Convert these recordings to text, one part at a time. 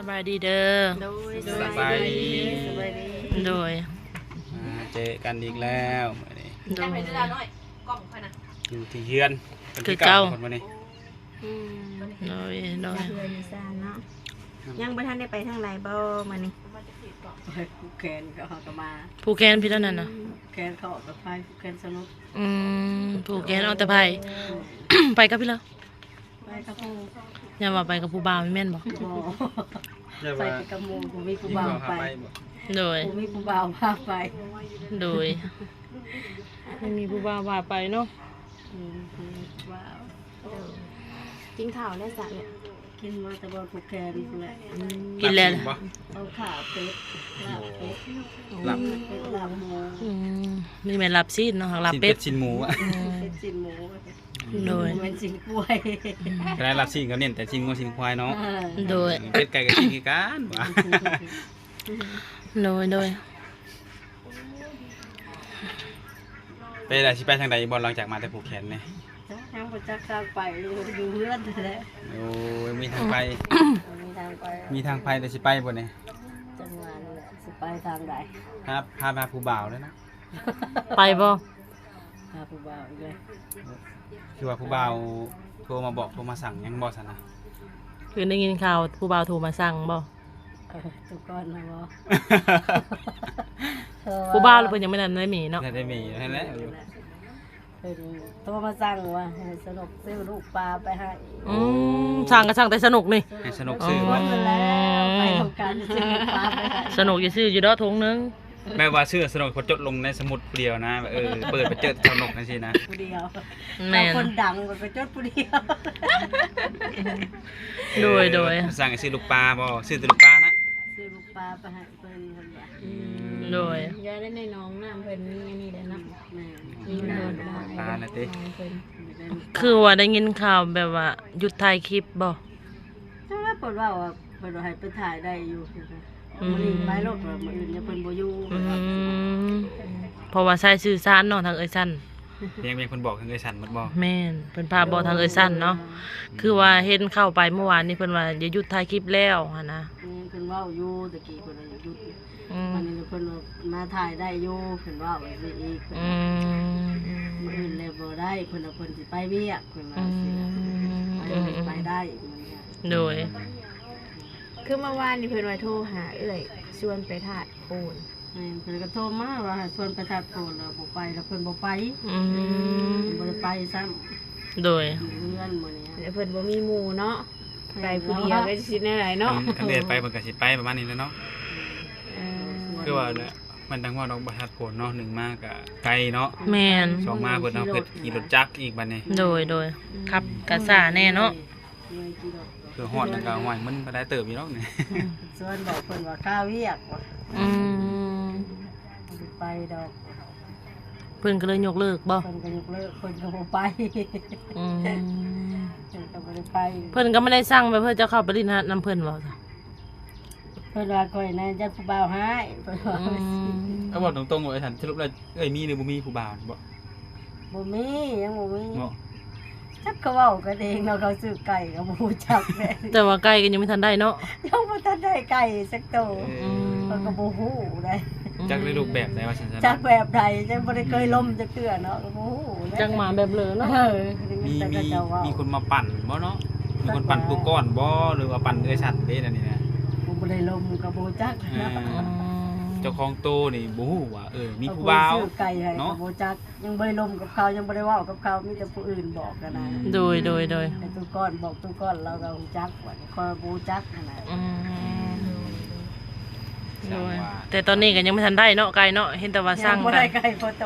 ສະບາຍດີເດີ. ໂດຍ ສະບາຍດີ ສະບາຍດີ. ໂດຍ ອ່າ ເຈີກັນອີກແລ້ວມື້ນີ້. ໂດຍ ຢູ່ທີ່ເຮືອນ ຄືເກົ່າ ມື້ນີ້. ອືມ ໂດຍ ໂດຍ ເຮືອນຢູ່ຊານເນາະ. ຍັງບໍ່ທັນໄດ້ໄປທາງໃດບໍ່ມື້ນີ້? ໄປຜູກແຂນກໍເຮົາກໍມາ ຜູກແຂນພີ້ແລ້ວນັ້ນນະ. ອືມ ແຂນເຂົາອອກແຕ່ໄພ ຜູກແຂນສະໜຸກ. ອືມ ຜູກແຂນອອກແຕ່ໄພ. ອືມ ໄປກັບໃຜລະ? ໄປກັບຜູ້ ຢ່າວ່າໄປກັບຜູ້ບ່າວ ແມ່ນບໍ່? ບໍ່ ໄປແຕ່ກັບໝູ່ ບໍ່ມີຜູ້ບ່າວພາໄປ. ໂດຍ ບໍ່ມີຜູ້ບ່າວພາໄປ. ໂດຍ ບໍ່ມີຜູ້ບ່າວພາໄປເນາະ. ອືມ ກິນເຂົ້າແລ້ວຊະແມ່? ກິນມາແຕ່ບ່ອນຜູກແຂນພຸ້ນແຫຼະ. ອືມ ກິນແລ້ວ ເອົາຂາເປັດ ລາບເປັດ. ໂອ້ ລາບເປັດ ລາບໝູ. ອືມ ນີ້ແມ່ນລາບຊີ້ນເນາະ ລາບເປັດ ຊີ້ນເປັດ ຊີ້ນໝູ. ອືມ ເປັດຊີ້ນໝູ. ໂດຍ ບໍ່ແມ່ນຊີ້ນຄວາຍ. ຂະໜາດລາບຊີ້ນກໍເນັ້ນແຕ່ຊີ້ນງົວຊີ້ນຄວາຍເນາະ. ເອີ ໂດຍ ເປັດໄກ່ກໍຊີ້ນຄືກັນວ່າ. ໂດຍ ໂດຍ ເປັນໃດ ຊິໄປທາງໃດບໍ່ ຫຼັງຈາກມາແຕ່ຜູກແຂນນີ້? ຍັງບໍ່ຈັກທາງໄປ ຢູ່ເຮືອນແທ້. ໂອ້ຍ ມີທາງໄປ ມີທາງໄປ ມີທາງໄປ ແຕ່ຊິໄປບໍ່ນີ້? ຈັງຫວະນີ້ແຫຼະ ຊິໄປທາງໃດ? ຫາ ຫາ ຫາຜູ້ບ່າວແລ້ວເນາະ. ໄປບໍ່? ຫາຜູ້ບ່າວອີກແລ້ວ. ຄືວ່າຜູ້ບ່າວໂທມາບອກ ໂທມາສັ່ງຫຍັງບໍ່ຊັ້ນນະ? ຄືໄດ້ຍິນຂ່າວຜູ້ບ່າວໂທມາສັ່ງບໍ່? ເອີ ແຕ່ກ່ອນນະບໍ່. ຜູ້ບ່າວລະເພິ່ນຍັງບໍ່ທັນໄດ້ມີເນາະ. ບໍ່ທັນໄດ້ມີ ຫັ້ນແຫຼະ. ເພິ່ນໂທມາສັ່ງວ່າໃຫ້ສະໜຸກຊື້ລູກປາໄປໃຫ້. ອືມ ສັ່ງກໍສັ່ງແຕ່ສະໜຸກນີ້ ໃຫ້ສະໜຸກຊື້. ອໍ ໄປນຳກັນ ຊື້ລູກປາໄປໃຫ້. ສະໜຸກຊິຊື້ຢູ່ດອກຖົງໜຶ່ງ. ແບບວ່າຊື່ສະໜຸກ ເພິ່ນຈົດລົງໃນສະໝຸດຜູ້ດຽວນະ ເອີ ເປີດໄປເຈີສະໜຸກຈັ່ງຊີ້ນະ ຜູ້ດຽວ. ແມ່ນ ຄົນດັງເພິ່ນກໍຈົດຜູ້ດຽວ. ໂດຍ ໂດຍ ເອີ ສັ່ງໃຫ້ຊື້ລູກປາບໍ່? ຊື້ແຕ່ລູກປານະ ຊື້ລູກປາໄປໃຫ້ເພິ່ນ ເພິ່ນວ່າ. ອືມ ໂດຍ ຢ່າໄດ້ໃນໜອງນ້ຳເພິ່ນມີອັນນີ້ແຫຼະເນາະ. ແມ່ນ ມີນ້ຳປານະຕິ. ຄືວ່າໄດ້ຍິນຂ່າວແບບວ່າຢຸດຖ່າຍຄລິບບໍ່? ຈັ່ງໃດ ເພິ່ນເວົ້າວ່າ ເພິ່ນວ່າໃຫ້ໄປຖ່າຍໄດ້ຢູ່. ອືມ ມື້ນີ້ໄປໂລດ ມື້ອື່ນເພິ່ນບໍ່ຢູ່. ອືມ ເພາະວ່າໃຊ້ສື່ສານເນາະ ທາງເອື້ອຍສັນ. ພຽງ ພຽງເພິ່ນບອກທາງເອື້ອຍສັນໝົດບໍ່? ແມ່ນ ເພິ່ນພາບອກທາງເອື້ອຍສັນເນາະ. ໂອ້ ອືມ ຄືວ່າເຫັນເຂົ້າໄປມື້ວານນີ້ ເພິ່ນວ່າຢ່າຢຸດຖ່າຍຄລິບແລ້ວຫັ້ນນະ. ອືມ ເພິ່ນເວົ້າຢູ່ ແຕ່ກີ້ເພິ່ນວ່າຢ່າຢຸດ. ອືມ ບາດນີ້ເພິ່ນວ່າມາຖ່າຍໄດ້ຢູ່ ເພິ່ນເວົ້າຈັ່ງຊີ້ອີກ. ອືມ ມື້ອື່ນແລ້ວບໍ່ໄດ້ ເພິ່ນວ່າເພິ່ນຊິໄປວຽກ ເພິ່ນວ່າ. ອືມ ຊິໄປ ອືມ ໄປໄດ້. ໂດຍ ຄືເມື່ອວານນີ້ເພິ່ນວ່າໂທຫາເອື້ອຍ ຊວນໄປທາດໂພນ. ແມ່ນ ເພິ່ນກໍໂທມາວ່າໃຫ້ຊວນໄປທາດໂພນ ແລ້ວບໍ່ໄປ ແລ້ວເພິ່ນບໍ່ໄປ. ອືມ ເພິ່ນບໍ່ໄດ້ໄປຊ້ຳ. ໂດຍ ຢູ່ເຮືອນມື້ນີ້ ແລ້ວເພິ່ນບໍ່ມີໝູ່ເນາະ. ແມ່ນ ໄປຜູ້ດຽວກໍຊິແນວໃດເນາະ. ຄັນ ຄັນເອື້ອຍໄປເພິ່ນກໍຊິໄປປະມານນີ້ແຫຼະເນາະ. ເອີ ຄືວ່າແຫຼະ ມັນຈັ່ງວ່າດອກ ໄປທາດໂພນເນາະ ໜຶ່ງມາກໍໄກເນາະ. ແມ່ນ ສອງມາເພິ່ນເນາະ ເພິ່ນຂີ່ລົດຈັກອີກບາດນີ້. ໂດຍ ໂດຍ ອືມ ຂັບກະຊ້າແດ່ເນາະ. ເພື່ອຮອດນັ້ນກໍ ຫ້ວຍ ມັນກໍໄດ້ເຕີບຢູ່ດອກນີ້. ອືມ ຊວນບອກເພິ່ນວ່າຄາວຽກວ່າ. ອືມ ບໍ່ໄປດອກ. ເພິ່ນກໍເລີຍຍົກເລີກບໍ່? ເພິ່ນກໍຍົກເລີກ ເພິ່ນກໍບໍ່ໄປ. ອືມ ເພິ່ນກໍບໍ່ໄດ້ໄປ. ເພິ່ນກໍບໍ່ໄດ້ສັ່ງແບບເພື່ອຈະເຂົ້າໄປຫຼິ້ນນຳເພິ່ນບໍ່? ເພິ່ນວ່າຂ້ອຍນະຢ້ານຜູ້ບ່າວຮ້າຍ ເພິ່ນວ່າ. ອືມ ເອົາເວົ້າຕົງໆ ເອີ ສະຫຼຸບແລ້ວເອື້ອຍມີຫຼືບໍ່ມີຜູ້ບ່າວບໍ່? ບໍ່ມີ ຍັງບໍ່ມີ. ບໍ່ ຈັກ ເຂົາເວົ້າກັນເອງເນາະ ເຂົາຊື້ໄກ່ກໍບໍ່ຮູ້ຈັກເດ້. ແຕ່ວ່າໄກ່ກໍຍັງບໍ່ທັນໄດ້ເນາະ. ຍັງບໍ່ທັນໄດ້ໄກ່ຈັກໂຕ. ເອີ ອືມ ເຂົາກໍບໍ່ຮູ້ເດ້. ອືມ ຈັກໄດ້ລູກແບບໃດວ່າຊັ້ນຊະ. ຈັກແບບໃດ ຍັງບໍ່ໄດ້ເຄີຍລົມຈັກເທື່ອເນາະ ກໍບໍ່ຮູ້ເດ້. ຈັກມາແບບເລີເນາະ. ເອີ ມີ ມີ ມີຄົນມາປັ່ນບໍ່ເນາະ? ມີຄົນປັ່ນຕູ້ກ້ອນບໍ່ ຫຼືວ່າປັ່ນເອື້ອຍສັນເດ້ ອັນນີ້ນະ? ບໍ່ໄດ້ລົມກໍບໍ່ຈັກ. ເອີ ອືມ ເຈົ້າຂອງໂຕນີ້ບໍ່ຮູ້ວ່າ ເອີ ມີຜູ້ບ່າວ ເຂົາຊື້ໄກ່ໃຫ້ ເນາະ ກໍບໍ່ຈັກ. ຍັງບໍ່ໄດ້ລົມກັບເຂົາ ຍັງບໍ່ໄດ້ເວົ້າກັບເຂົາ ມີແຕ່ຜູ້ອື່ນບອກຫັ້ນນະ. ອືມ ໂດຍ ໂດຍ ໂດຍ ແຕ່ຕູ້ກ້ອນ ບອກຕູ້ກ້ອນ ລາວກໍຮູ້ຈັກ ຂ້ອຍບໍ່ຮູ້ຈັກຫັ້ນນະ. ອືມ ໂດຍ ແຕ່ຕອນນີ້ກໍຍັງບໍ່ທັນໄດ້ເນາະ ໄກ່ເນາະ ເຫັນແຕ່ວ່າສັ່ງກັນ. ຍັງບໍ່ໄດ້ໄກ່ພໍໂຕ.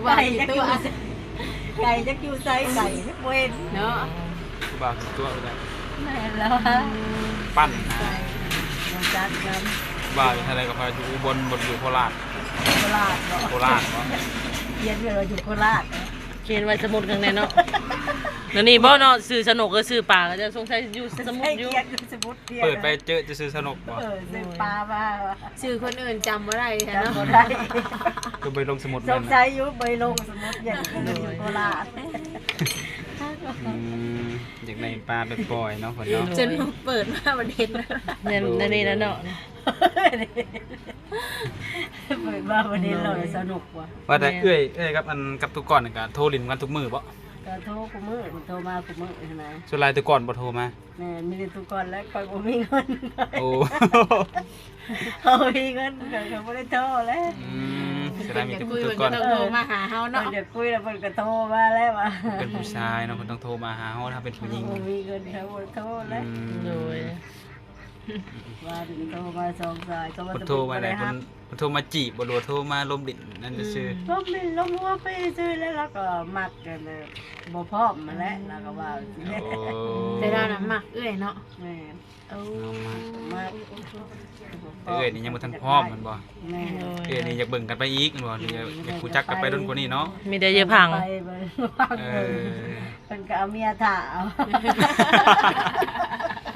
ວ່າ ໄກ່ຈັກຢູ່ ໄກ່ຈັກຢູ່ໃສ ໄກ່ຍັງບໍ່ເຫັນເນາະ. ຜູ້ບ່າວຖືກຕົວະໄປແລ້ວ. ແມ່ນແລ້ວ ປັ່ນນະ ບໍ່ຈັກນຳ. ວ່າຢູ່ທາງໃດກໍວ່າຢູ່ອຸບົນ ບໍ່ຢູ່ໂຄລາດ. ໂຄລາດເນາະ ໂຄລາດເນາະ. ຂຽນໄວ້ວ່າຢູ່ໂຄລາດເນາະ ຂຽນໄວ້ສະໝຸດຂ້າງໃນເນາະ. ແນວນີ້ບໍ່ເນາະ ຊື່ສະໜົກ ເອີ ຊື່ປາ ກໍຈະສົງໄສຢູ່ສະໝຸດຢູ່ ໃສ່ຂຽນຢູ່ສະໝຸດຂຽນ ເປີດໄປເຈີແຕ່ຊື່ສະໜົກບໍ່? ເອີ ຊື່ປາມາວ່າ ຊື່ຄົນອື່ນຈຳບໍ່ໄດ້ ຈຳ ເນາະ ບໍ່ໄດ້ ຄືບໍ່ໄດ້ລົງສະໝຸດ ສົງໄສຢູ່ບໍ່ໄດ້ລົງສະໝຸດ ຢ່າງຢູ່ໂຄລາດ ອືມ ຢາກໄດ້ປາໄປປ່ອຍເນາະ ເພິ່ນເນາະ ຈົນເປີດມາບໍ່ເຫັນ ແນວນີ້ແຫຼະເນາະ ເປີດມາບໍ່ເຫັນເລີຍ ສະໜຸກວ່າ ວ່າແຕ່ເອື້ອຍ ເອື້ອຍກັບອັນ ກັບຕຸກອນນີ້ກໍໂທຫຼິ້ນກັນທຸກມື້ບໍ່? ກໍໂທຄູ່ມື້ ໂທມາຄູ່ມື້ຫັ້ນນະ ສ່ວນຫຼາຍຕຸກອນບໍ່ໂທມາ? ແມ່ນ ມີແຕ່ຕຸກອນແຫຼະ ຂ້ອຍບໍ່ມີເງິນ ໂອ້ ເຮົາມີເງິນກໍບໍ່ໄດ້ໂທແລ້ວ ອືມ ສ່ວນຫຼາຍມີແຕ່ຕຸກອນ ເພິ່ນກໍຕ້ອງໂທມາຫາເຮົາເນາະ ເພິ່ນຢາກຄຸຍແລ້ວເພິ່ນກໍໂທມາແລ້ວວ່າ ເປັນຜູ້ຊາຍເນາະ ເພິ່ນຕ້ອງໂທມາຫາເຮົາ ຖ້າເປັນຜູ້ຍິງ ເຮົາບໍ່ມີເງິນ ເຮົາບໍ່ໂທແລ້ວ ອືມ ໂດຍ ວ່າໂທມາສອງສາຍ ກໍວ່າ ເພິ່ນໂທມາໄດ້ ເພິ່ນ ເພິ່ນໂທມາຈີບບໍ່ ຫຼືວ່າໂທມາລົມຫຼິ້ນນັ້ນຊື່ ອືມ ລົມຫຼິ້ນລົມຫົວໄປຊື່ແລ້ວ ລາວກໍມັກກັນແຫຼະ ບໍ່ພ້ອມຫັ້ນແຫຼະ ລາວກໍວ່າ ໂອ້ ແຕ່ລາວນະມັກເອື້ອຍເນາະ ແມ່ນ ໂອ້ ມັກ ແຕ່ເອື້ອຍນີ້ຍັງບໍ່ທັນພ້ອມແມ່ນບໍ່? ແມ່ນ ໂດຍ ເອື້ອຍນີ້ຢາກເບິ່ງກັນໄປອີກແມ່ນບໍ່ ຫຼືຢາກ ຢາກຮູ້ຈັກກັນໄປດົນກວ່ານີ້ເນາະ ມີແຕ່ຢ່າພັງ ໄປເບິ່ງ ເອີ ເພິ່ນກໍເອົາເມຍຖ້າເອົາ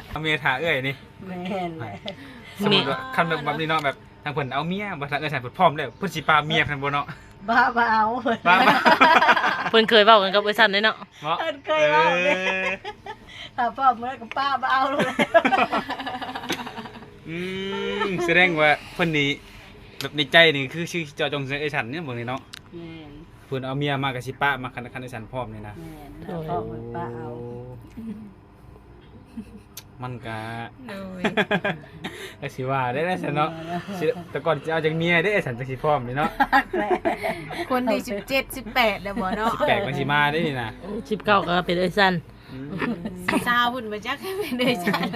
ເອົາເມຍຖ້າເອື້ອຍນີ້ ແມ່ນ ສົມມຸດວ່າຄັນແບບ ແບບນີ້ເນາະ ແບບທາງເພິ່ນເອົາເມຍ ບໍ່ ທາງເອື້ອຍສັນເພິ່ນພ້ອມແລ້ວ ເພິ່ນຊິປາເມຍເພິ່ນບໍ່ເນາະ? ບໍ່ ບໍ່ເອົາ ບໍ່ ບໍ່ ເພິ່ນເຄີຍເວົ້າກັນກັບເອື້ອຍສັນເດ້ເນາະ ເນາະ ເພິ່ນເຄີຍເວົ້າເດ້ ເອີ ຖ້າພ້ອມແລ້ວກໍປາບໍ່ເອົາແລ້ວ ອືມ ສະແດງວ່າເພິ່ນນີ້ ແບບໃນໃຈນີ້ຄືຊິເຈາະຈົງເອື້ອຍສັນນີ້ເບິ່ງນີ້ເນາະ ແມ່ນ ເພິ່ນເອົາເມຍມາກໍຊິປະ ມາຄັນ ຄັນເອື້ອຍສັນພ້ອມນີ້ນະ ແມ່ນ ໂດຍ ພ້ອມເພິ່ນປະເອົາ ໂອ້ ມັນກະ ໂດຍ ກໍຊິວ່າໄດ້ແຫຼະຊັ້ນເນາະ ເອີ ຊິ ແຕ່ກ່ອນຊິເອົາຈັກເມຍເດ້ຊັ້ນ ຈັ່ງຊິພ້ອມນີ້ເນາະ ຄົນທີ່ສິບເຈັດ ສິບແປດແລ້ວບໍ່ເນາະ ສິບແປດມັນຊິມາເດ້ນີ້ນະ ສິບເກົ້າກໍເປັນເອື້ອຍສັນ ອືມ ຊາວພຸ້ນບໍ່ຈັກ ເປັນເອື້ອຍສັນ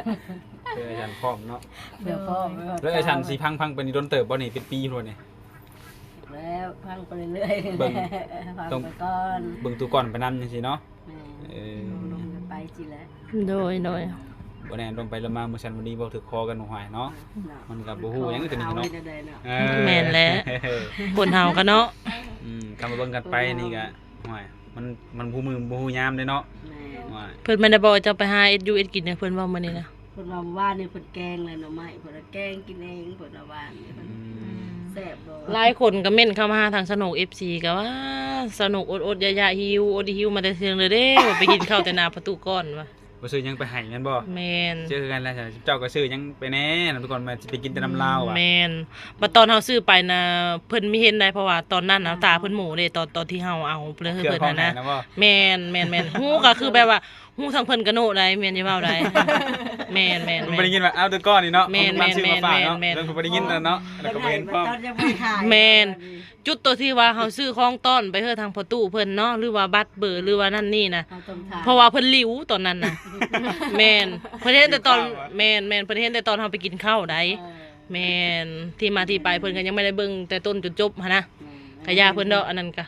ເອີ ເອື້ອຍສັນພ້ອມເນາະ ເອີ ພ້ອມ ແລ້ວເອື້ອຍສັນຊິພັງ ພັງໄປນີ້ດົນເຕີບບໍ່ນີ້ ເປັນປີພຸ້ນບໍ່ນີ້? ແລ້ວ ຟັງໄປເລື້ອຍໆ ເບິ່ງ ຟັງໄປກ່ອນ ເບິ່ງຕູ່ກ່ອນໄປນຳຈັ່ງຊີ້ເນາະ ແມ່ນ ເອີ ລົມໆກັນໄປຊີ້ແຫຼະ ໂດຍໆ ບໍ່ແນ່ລົມໄປລົມມາ ມື້ຊັ້ນມື້ນີ້ບໍ່ຖືກຄໍກັນ ໂອ້ຍເນາະ ເນາະ ມັນກໍບໍ່ຮູ້ຫຍັງຕົວນີ້ເນາະ ເອີ ແມ່ນແຫຼະ ຄົນເຮົາກໍເນາະ ອືມ ຄັນວ່າເບິ່ງກັນໄປນີ້ກໍ ໂອ້ຍ ມັນ ມັນບໍ່ຮູ້ມື້ບໍ່ຮູ້ຍາມເດ້ເນາະ ແມ່ນ ໂອ້ຍ ເພິ່ນແມ່ນໄດ້ບອກເຈົ້າໄປຫາເຮັດຢູ່ເຮັດກິນໃຫ້ເພິ່ນບໍ່ມື້ນີ້ນະ? ເພິ່ນວ່າມື້ວານນີ້ເພິ່ນແກງແລ້ວໜໍ່ໄມ້ ເພິ່ນວ່າແກງກິນເອງ ເພິ່ນວ່າຫວານ ອືມ ແຊບບໍ່ ຫຼາຍຄົນກໍເມັ້ນເຂົ້າມາຫາທາງສະໜຸກ ເອັຟຊີ ກໍວ່າ ສະໜຸກອົດໆຢາໆ ຫິວ ອົດຫິວມາແຕ່ເທິງເລີຍເດ້ ວ່າໄປກິນເຂົ້າແຕ່ໜ້າປະຕູກ່ອນວ່າ ບໍ່ຊື້ຫຍັງໄປໃຫ້ແມ່ນບໍ່? ແມ່ນ ຊື້ຄືກັນແຫຼະ ເຈົ້າກໍຊື້ຫຍັງໄປແດ່ນະ ທຸກຄົນ ແມ່ນຊິໄປກິນແຕ່ນຳລາວວ່າ ແມ່ນ ບັດຕອນເຮົາຊື້ໄປນະ ເພິ່ນມີເຫັນໄດ໋ ເພາະວ່າຕອນນັ້ນນະ ຕາເພິ່ນໂມເດ້ ຕອນ ຕອນທີ່ເຮົາເອົາເພິ່ນໃຫ້ເພິ່ນຫັ້ນນະ ເຄື່ອງຂອງໃຫ້ນະບໍ່? ແມ່ນໆໆ ຫູກໍຄືແບບວ່າ ຫູທາງເພິ່ນກະໂນະໄດ໋ ແມ່ນຢ່າເວົ້າໄດ໋ ແມ່ນໆໆ ບໍ່ໄດ້ຍິນວ່າ ເອົາແຕ່ກ່ອນນີ້ເນາະ ແມ່ນໆໆ ເພິ່ນບໍ່ໄດ້ຍິນແລ້ວເນາະ ເພິ່ນບໍ່ໄດ້ຍິນ ແມ່ນ ຈຸດໂຕທີ່ວ່າເຮົາຊື້ຂອງຕ້ອນໄປເຮີທາງພໍ່ຕູ້ເພິ່ນເນາະ ຫຼືວ່າບັດເບີ ຫຼືວ່ານັ້ນນີ້ນະ ເຮົາຕ້ອງຖ່າຍ ເພາະວ່າເພິ່ນຫຼິວຕອນນັ້ນນະ ແມ່ນ ເພິ່ນເຫັນແຕ່ຕອນ ແມ່ນໆ ເພິ່ນເຫັນແຕ່ຕອນເຮົາໄປກິນເຂົ້າໄດ໋ ເອີ ແມ່ນ ທີ່ມາທີ່ໄປເພິ່ນກໍຍັງບໍ່ໄດ້ເບິ່ງແຕ່ຕົ້ນຈົນຈົບຫັ້ນນະ ແມ່ນ ກະຢ່າເພິ່ນດອກ ອັນນັ້ນກະ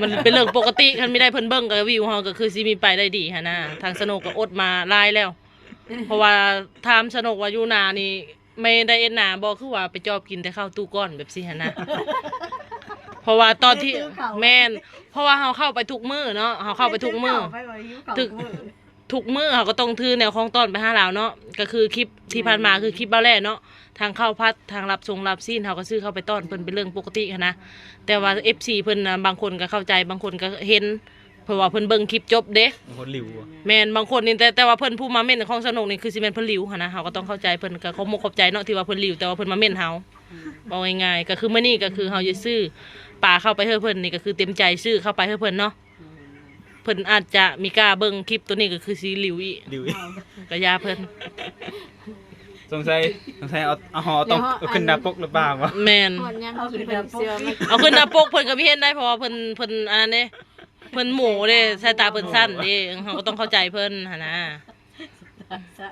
ມັນເປັນເລື່ອງປົກກະຕິ ຄັນມີໄດ້ເພິ່ນເບິ່ງກໍວິວເຮົາກໍຄືຊິມີໄປໄດ້ດີຫັ້ນນະ ທາງສະໜຸກກໍອົດມາຫຼາຍແລ້ວ ເພາະວ່າຖາມສະໜຸກວ່າຢູ່ນານີ້ ແມ່ໄດ້ເຮັດນາບໍ່ ຄືວ່າໄປຈອບກິນແຕ່ເຂົ້າຕູ້ກ້ອນແບບຊີ້ຫັ້ນນະ ເພາະວ່າຕອນທີ່ ແມ່ນ ເພາະວ່າເຮົາເຂົ້າໄປທຸກມື້ເນາະ ເຮົາເຂົ້າໄປທຸກມື້ ທຸກມື້ເຮົາກໍຕ້ອງຖືແນວຂອງຕ້ອນໄປຫາລາວເນາະ ກໍຄືຄລິບທີ່ຜ່ານມາ ຄືຄລິບເບົາແຫຼເນາະ ທັງເຂົ້າຜັດ ທັງລາບຊົງລາບຊີ້ນ ເຮົາກໍຊື້ເຂົ້າໄປຕ້ອນເພິ່ນເປັນເລື່ອງປົກກະຕິຫັ້ນນະ ແຕ່ວ່າເອັຟຊີເພິ່ນນະ ບາງຄົນກໍເຂົ້າໃຈ ບາງຄົນກໍເຫັນ ເພາະວ່າເພິ່ນເບິ່ງຄລິບຈົບເດ້ ບາງຄົນຫຼິວ ແມ່ນ ບາງຄົນນີ້ ແຕ່ ແຕ່ວ່າເພິ່ນຜູ້ມາເມັ້ນຂອງສະໜຸກນີ້ ຄືຊິແມ່ນເພິ່ນຫຼິວຫັ້ນນະ ເຮົາກໍຕ້ອງເຂົ້າໃຈເພິ່ນ ກໍຂອບມົກຂອບໃຈເນາະ ທີ່ວ່າເພິ່ນຫຼິວ ແຕ່ວ່າເພິ່ນມາເມັ້ນເຮົາ ເວົ້າງ່າຍໆ ກໍຄືມື້ນີ້ກໍຄືເຮົາຈະຊື້ປາເຂົ້າໄປເຮີເພິ່ນນີ້ ກໍຄືເຕັມໃຈຊື້ເຂົ້າໄປເຮີເພິ່ນເນາະ ເພິ່ນອາດຈະມີກ້າເບິ່ງຄລິບໂຕນີ້ ກໍຄືຊິຫຼິວອີກ ຫຼິວອີກ ກໍຢ່າເພິ່ນ ສົງໄສ ສົງໄສເອົາ ເອົາ ເອົາຕ້ອງ ເອົາຂຶ້ນໜ້າປົກຫຼືເປົ່າວະ ແມ່ນ ເອົາຂຶ້ນໜ້າປົກ ເອົາຂຶ້ນໜ້າປົກເພິ່ນກໍມີເຫັນໄດ໋ ເພາະວ່າເພິ່ນ ເພິ່ນອັນນັ້ນເດ້ ເພິ່ນໝູເດ້ ສາຍຕາເພິ່ນສັ້ນເດ້ ເຮົາກໍຕ້ອງເຂົ້າໃຈເພິ່ນຫັ້ນນະ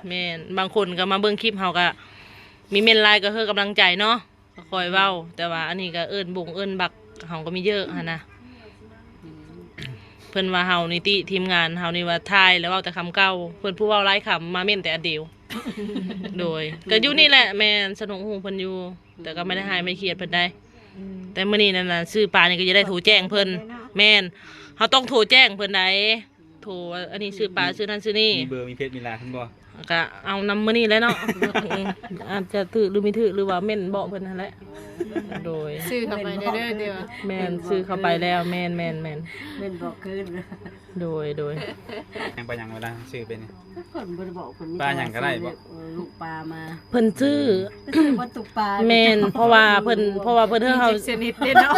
ແມ່ນ ບາງຄົນກໍມາເບິ່ງຄລິບເຮົາກໍມີເມັ້ນຫຼາຍກໍຄືກຳລັງໃຈເນາະ ກໍຄ່ອຍເວົ້າ ແຕ່ວ່າອັນນີ້ກໍເອີ້ນບົງເອີ້ນບັກເຮົາກໍມີເຢີະຫັ້ນນະ ເພິ່ນວ່າເຮົານີ້ຕິ ທີມງານເຮົານີ້ວ່າຖ່າຍແລ້ວເວົ້າແຕ່ຄຳເກົ່າ ເພິ່ນຜູ້ເວົ້າຫຼາຍຄຳ ມາເມັ້ນແຕ່ອັນດຽວ ໂດຍ ກໍຢູ່ນີ້ແຫຼະ ແມ່ນ ສະໜຸກຮູ້ເພິ່ນຢູ່ ແຕ່ກໍບໍ່ໄດ້ຮ້າຍບໍ່ໄດ້ຄຽດເພິ່ນໃດ ອືມ ແຕ່ມື້ນີ້ນັ້ນນະ ຊື້ປານີ້ກໍຈະໄດ້ໂທແຈ້ງເພິ່ນ ແມ່ນ ເຮົາຕ້ອງໂທແຈ້ງເພິ່ນໃດ ໂທ ອັນນີ້ຊື່ປາ ຊື່ນັ້ນຊື່ນີ້ ມີເບີ ມີເຟສ ມີລາຍເພິ່ນບໍ່? ກະເອົານຳມື້ນີ້ແຫຼະເນາະ ອາດຈະຖືກຫຼືບໍ່ຖືກ ຫຼືວ່າເມັ້ນບອກເພິ່ນຫັ້ນແຫຼະ. ໂດຍ ຊື່ເຂົ້າໄປເດີ ເດີ ແມ່ນ ຊື່ເຂົ້າໄປແລ້ວ ແມ່ນໆໆ ເມັ້ນບອກຄືນ. ໂດຍ ໂດຍ ຍັງປາຫຍັງເວລາຊື້ໄປນີ້? ເພິ່ນບໍ່ໄດ້ບອກ ເພິ່ນມີ ປາຫຍັງກໍໄດ້ບໍ່? ເອີ ລູກປາມາ ເພິ່ນຊື້ ເພິ່ນຊື້ໝົດທຸກປາ ແມ່ນ ເພາະວ່າເພິ່ນ ເພາະວ່າເພິ່ນເຮີເຮົາ ມີຈັກຊະນິດເດ້ເນາະ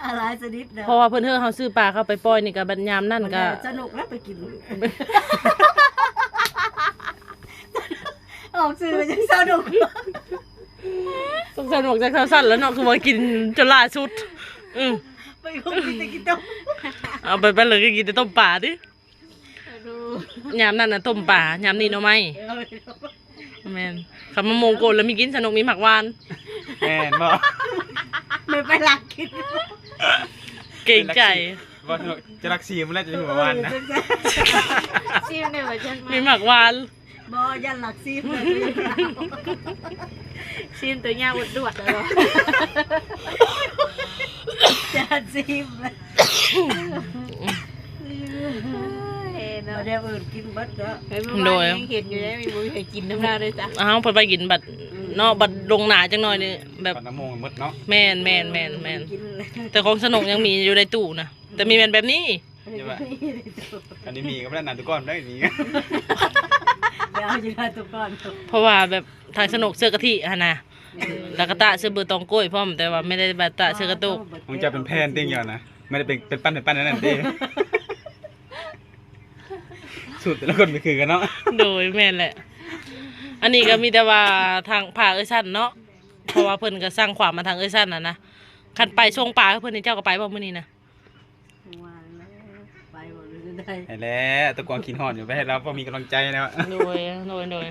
ອາ ຫຼາຍຊະນິດເນາະ ເພາະວ່າເພິ່ນເຮີເຮົາຊື້ປາເຂົ້າໄປປ່ອຍນີ້ ກໍບັດຍາມນັ້ນກໍ ສະໜຸກແລ້ວໄປກິນ ອອກສື່ກໍຍັງສະໜຸກ ສົງສານອອກຈາກເຊົາຊັ້ນແລ້ວເນາະ ຄືວ່າກິນຈົນຫຼາຍສຸດ. ອື ໄປຄົງກິນແຕ່ກິນຕົ້ມ ເອົາໄປ ໄປເລີຍກໍກິນແຕ່ຕົ້ມປາຕິ. ຍາມນັ້ນນະຕົ້ມປາ ຍາມນີ້ໜໍ່ໄມ້. ແມ່ນ ຄັນມາໂມງໂກນແລ້ວມີກິນ ສະໜຸກມີໝາກຫວານ. ແມ່ນບໍ່? ແມ່ນໄປລັກກິນ ເກງໃຈ. ບໍ່ ສະໜຸກຈະລັກຊີມແລ້ວ ຈະມີໝາກຫວານນະ ຊີມໄດ້ບໍ່? ຈັກ ມີໝາກຫວານ. ບໍ່ ຢ້ານລັກຊີມ ຊີມຕົວຍາວອວດດວດແລ້ວ ຢ້ານຊີມ ເອີຍເນາະ ແນວອື່ນກິນເບິດເນາະ. ໂດຍ ຍັງເຫັນຢູ່ເດ້ ມີບໍ່ໃຫ້ກິນນຳລາວເດ້ຈ້ະ. ອ້າວ ເພິ່ນໄປກິນບັດເນາະ ບັດລົງໜ້າຈັກໜ້ອຍນີ້ແບບ ບັດນ້ຳໂມງໝົດເນາະ. ແມ່ນໆໆໆ ແຕ່ຂອງສະໜຸກຍັງມີຢູ່ໃນຕູ້ນະ ແຕ່ມີແມ່ນແບບນີ້ ອັນນີ້ມີກໍບໍ່ໄດ້ນະ ທຸກຄົນໄດ້ມີ ເອົາຢູ່ນະທຸກຄົນ ເພາະວ່າແບບທາງສະໜຸກເສື້ອກະທິຫັ້ນນະ ແລ້ວກໍຕະເສື້ອເບີຕອງກ້ວຍພ້ອມ ແຕ່ວ່າໄມ່ໄດ້ແບບຕະເສື້ອກະຕຸກ. ຂອງເຈົ້າເປັນແຜ່ນຕິ ຫຍັງນະ ໄມ່ໄດ້ເປັນ ເປັນປັ້ນເປັນປັ້ນອັນນັ້ນຕິ ສູດແຕ່ລະຄົນບໍ່ຄືກັນເນາະ. ໂດຍ ແມ່ນແຫຼະ ອັນນີ້ກໍມີແຕ່ວ່າທາງພາເອື້ອຍຊັ້ນເນາະ ເພາະວ່າເພິ່ນກໍສັ່ງຄວາມມາທາງເອື້ອຍຊັ້ນຫັ້ນນະ. ຄັນໄປສົ່ງປາເພິ່ນນີ້ ເຈົ້າກໍໄປບໍ່ມື້ນີ້ນະ? ວ່າແລ້ວ ໄປບໍ່ໄດ້ ໄປແລ້ວ ຕະກວາງຄິດຮອດຢູ່ ໄປໃຫ້ລາວພໍມີກຳລັງໃຈແລ້ວ. ໂດຍ ໂດຍ ໂດຍ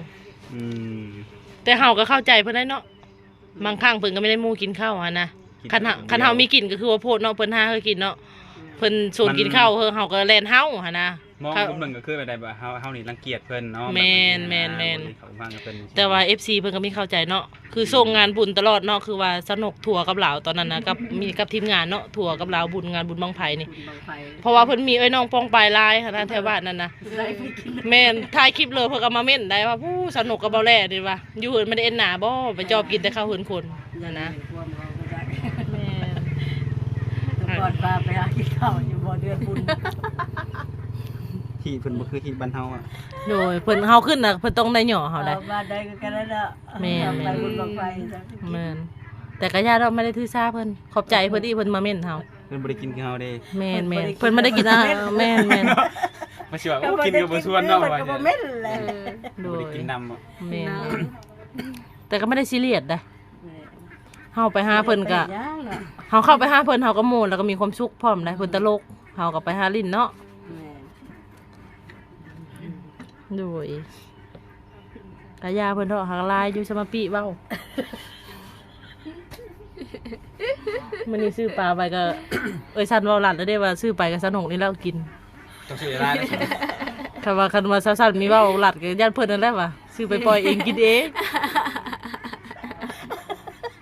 ອືມ ແຕ່ເຮົາກໍເຂົ້າໃຈເພິ່ນໄດ້ເນາະ ບາງຄັ້ງເພິ່ນກໍບໍ່ໄດ້ໝູ່ກິນເຂົ້າຫັ້ນນະ. ຄັນເຮົາ ຄັນເຮົາມີກິນກໍຄືວ່າໂພດເນາະ ເພິ່ນຫາໃຫ້ກິນເນາະ ເພິ່ນຊວນກິນເຂົ້າ ເຮົາກໍແລ່ນເຮົາຫັ້ນນະ. ມອງມຸມໜຶ່ງກໍຄືແບບໃດ ແບບເຮົາ ເຮົານີ້ລັງກຽດເພິ່ນເນາະ. ແມ່ນໆໆ ແຕ່ວ່າເອັຟຊີເພິ່ນກໍມີເຂົ້າໃຈເນາະ ຄືສົ່ງງານບຸນຕະຫຼອດເນາະ ຄືວ່າສະໜຸກທົວກັບລາວຕອນນັ້ນນະ ກັບ ມີກັບທີມງານເນາະ ທົວກັບລາວບຸນ ງານບຸນບັ້ງໄຟນີ້ ເພາະວ່າເພິ່ນມີເອື້ອຍນ້ອງປ້ອງປາຍຫຼາຍຫັ້ນນະ ແຖວບ້ານນັ້ນນະ. ແມ່ນ ຖ່າຍຄລິບເລີຍ ເພິ່ນກໍມາເມັ້ນໄດ້ວ່າ ຜູ້ສະໜຸກກັບເບົາແຫຼນີ້ວ່າ ຢູ່ເຮືອນບໍ່ໄດ້ເອັນໜາບໍ່ ໄປຈອບກິນແຕ່ເຂົ້າເຮືອນຄົນຫັ້ນນະ. ແມ່ນ ແຕ່ກ່ອນພາໄປຫາກິນເຂົ້າຢູ່ບໍ່ເດືອນພຸ້ນ ທີ່ເພິ່ນບໍ່ຄືທີ່ບ້ານເຮົາອະ. ໂດຍ ເພິ່ນ ເຮົາຂຶ້ນນະ ເພິ່ນຕ້ອງໄດ້ຫຍໍ້ເຮົາໄດ໋ ເອີ ບ້ານໃດກໍກັນນັ້ນແຫຼະ. ແມ່ນໆ ໄປບຸນບັ້ງໄຟ ແມ່ນ ແຕ່ກໍຢ່າດອກ ໄມ່ໄດ້ຖືສາເພິ່ນ ຂອບໃຈເພິ່ນທີ່ເພິ່ນມາເມັ້ນເຮົາ. ເພິ່ນບໍ່ໄດ້ກິນຄືເຮົາເດ້ ແມ່ນໆ ເພິ່ນບໍ່ໄດ້ກິນ ເພິ່ນບໍ່ໄດ້ກິນ ອ່າ ແມ່ນໆ ມາຊິວ່າ ໂອ້ ກິນກໍບໍ່ຊວນເນາະ ວ່າ ກໍບໍ່ເມັ້ນແຫຼະ. ເອີ ໂດຍ ບໍ່ໄດ້ກິນນຳ ແມ່ນໆ ແຕ່ກໍບໍ່ໄດ້ຊີຣຽສໃດ໋. ເຮົາໄປຫາເພິ່ນກະ ເຮົາເຂົ້າໄປຫາເພິ່ນ ເຮົາກໍມ່ວນ ແລ້ວກໍມີຄວາມສຸກພ້ອມໃດ໋ ເພິ່ນຕະຫຼົກ ເຮົາກໍໄປຫາຫຼິ້ນເນາະ. ແມ່ນ ໂດຍ ກະຢ່າເພິ່ນເທາະ ຫາກຫຼາຍຢູ່ ສະມາປິເວົ້າ. ມື້ນີ້ຊື້ປາໄປກໍ ເອີຍ ສັນເວົ້າລັດແລ້ວເດ້ວ່າ ຊື້ໄປກໍສະໜຸກນີ້ແຫຼະກິນ. ຕ້ອງຊື້ຫຼາຍໆ ຄັນວ່າ ຄັນວ່າສາວສັນມີເວົ້າລັດກໍຢ້ານເພິ່ນນັ້ນແຫຼະວ່າ ຊື້ໄປປ່ອຍເອງກິນເອງ.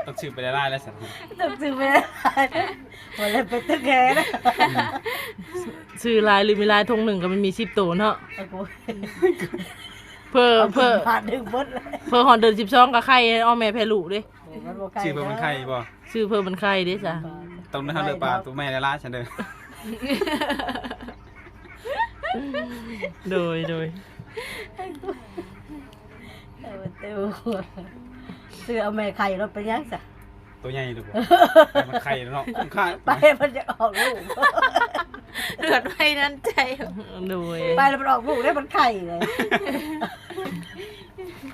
ຕ້ອງຊື້ໄປຫຼາຍໆແລ້ວຊັ້ນ ຕ້ອງຊື້ໄປຫຼາຍໆ ບໍ່ແລ້ວໄປຕຶກແຮນະ. ຊື້ຫຼາຍຫຼືມີຫຼາຍ ຖົງໜຶ່ງກໍມັນມີສິບໂຕເນາະ. ໂອ້ໂຫ ເພື່ອ ເພື່ອ ບາດໜຶ່ງເບິດເລີຍ ເພື່ອຮອດເດືອນສິບສອງກໍໄຂ່ ອ້ອມແມ່ແຜ່ລູກເດ້. ໂອ້ ມັນບໍ່ໄຂ່ ຊື້ເພື່ອມັນໄຂ່ບໍ່? ຊື້ເພື່ອມັນໄຂ່ເດ້ຊະ. ຕ້ອງໄດ້ເລືອກປາໂຕແມ່ຫຼາຍໆຊັ້ນເດີ. ໂດຍ ໂດຍ ເອີ ເຕີ ຊື້ເອົາແມ່ໄຂ່ໂລດ ເປັນຫຍັງຊະ? ໂຕໃຫຍ່ຢູ່ບໍ່? ໄປມັນໄຂ່ແລ້ວເນາະ ຄຸ້ມຄ່າ ໄປມັນຈະອອກລູກ ເລືອດໄວນັ້ນໃຈ. ໂດຍ ໄປແລ້ວມັນອອກລູກເດ້ ມັນໄຂ່ເລີຍ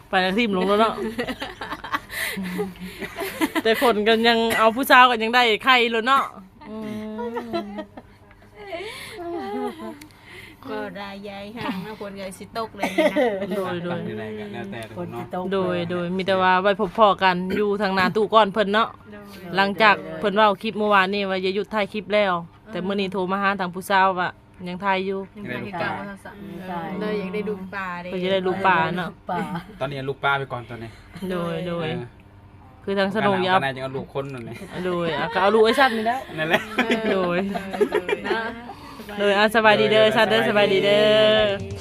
ໄປແລ້ວຖິ້ມລົງໂລດເນາະ. ແຕ່ຄົນກໍຍັງເອົາ ຜູ້ສາວກໍຍັງໄດ້ໄຂ່ໂລດເນາະ. ອືມ ກໍໄດ້ຍ້າຍຫ້າງເນາະ ຝົນກໍຊິຕົກເລີຍນີ້ນະ. ໂດຍ ໂດຍ ຢູ່ໃດກໍແລ້ວແຕ່ຄົນເນາະ ຝົນຊິຕົກ ໂດຍ ໂດຍ ມີແຕ່ວ່າໄວ້ພົບພໍ້ກັນຢູ່ທາງໜ້າຕູ້ກ່ອນເພິ່ນເນາະ. ໂດຍ ຫຼັງຈາກເພິ່ນເວົ້າຄລິບມື້ວານນີ້ວ່າຈະຢຸດຖ່າຍຄລິບແລ້ວ ເອີ ແຕ່ມື້ນີ້ໂທມາຫາທາງຜູ້ສາວວ່າຍັງຖ່າຍຢູ່ ຍັງຖ່າຍຄືເກົ່າ. ເອີ ເລີຍຢາກໄດ້ລູກປາເດ້ ເພິ່ນຢາກໄດ້ລູກປາເນາະ ລູກປາ. ຕອນນີ້ເອົາລູກປາໄປກ່ອນຕອນນີ້. ໂດຍ ໂດຍ ເອີ ຄືທາງສະໜຸກຢາກເອົາ ກໍໜ້າຈະເອົາລູກຄົນນັ້ນແຫຼະ. ໂດຍ ອ່ະ ກໍເອົາລູກໄອ້ສັນນີ້ແຫຼະ ນັ້ນແຫຼະ. ໂດຍ ເນາະ ໂດຍ ອ່າ ສະບາຍດີເດີ ສະບາຍດີເດີ.